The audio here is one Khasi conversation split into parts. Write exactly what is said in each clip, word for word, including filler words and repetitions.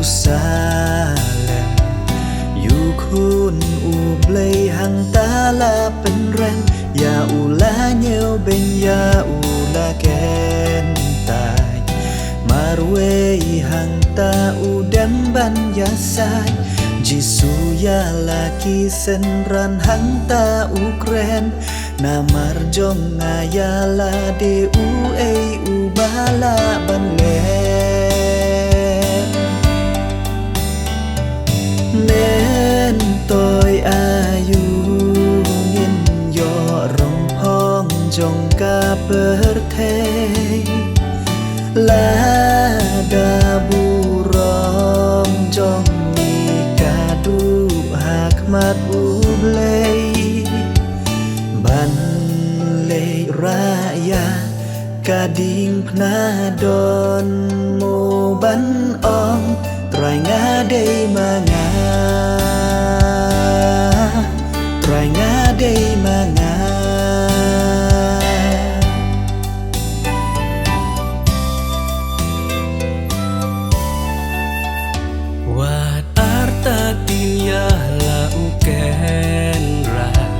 Jerusalem, ïa u Khun u Blei hangta la pynrem, ïa u la ñiewbeiñ, ïa u la kyntait. Marwei hangta u dem ban ïasaid, Jisu ïa la ki synran hangta u kren. Namar jong nga ïa lade uei uba lah ban leh? Myntoi aïu ngin ïoh rong phong jong ka pyrthei, lada burom jong ngi ka duh ha khmat u Blei? Ban leit rah ïa ka diengphna don, mo ban ong, Trai nga dei ma nga, Trai nga dei ma nga. Wat artatien ïa la u kynrad,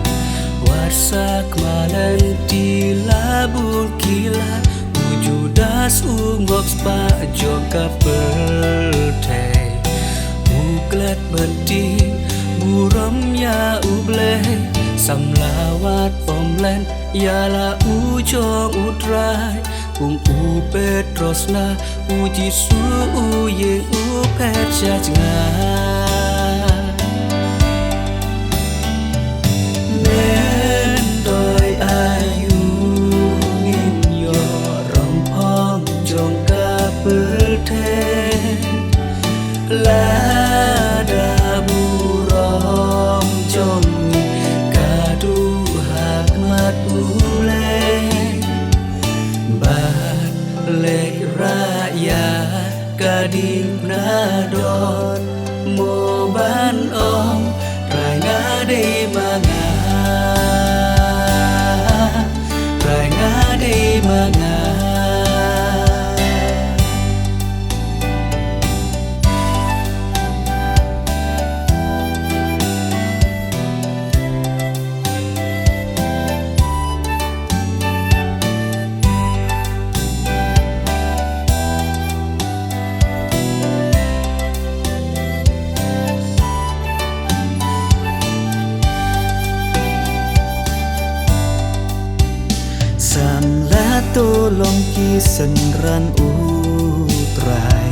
wat sakma lynti la bun ki lad. U Judas u ngop spah jong ka pyrthei, u klet ban tieng burom ïa u Blei. Samla wat pom lem ïa la u jong u Trai, kum u Petros na u Jisu u ïeng u phet sha jngai. Myntoi aïu ngin ïoh rong phong jong ka pyrthei, lada burom jong ngi ka duh ha khmat u Blei? Bad leit rah ïa ka diengphna don, mo ban ong, Trai nga dei ma nga, Trai nga dei ma nga. Samla to long ki synran u Trai,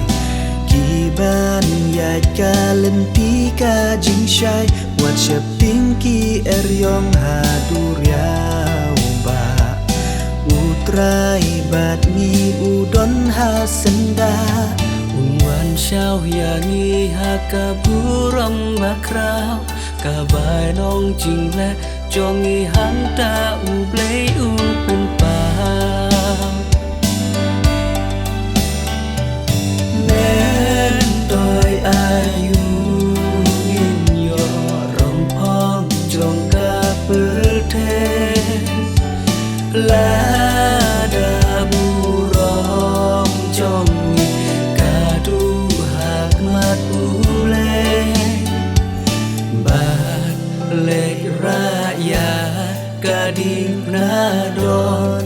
ki ban ïaid ka lynti ka jingshai, wat sheptieng ki eriong ha duriaw bah. U Trai bad ngi u don ha syndah, un wan shaw ïa ngi ha ka burom bakhraw. Ka bai long jingleh jong ngi hangta u Blei u pynpaw. Myntoi aïu ngin ïoh rong phong jong ka pyrthei, lada burom jong ngi ka duh ha khmat u Blei? Bad leit rah ïa ka diengphna don,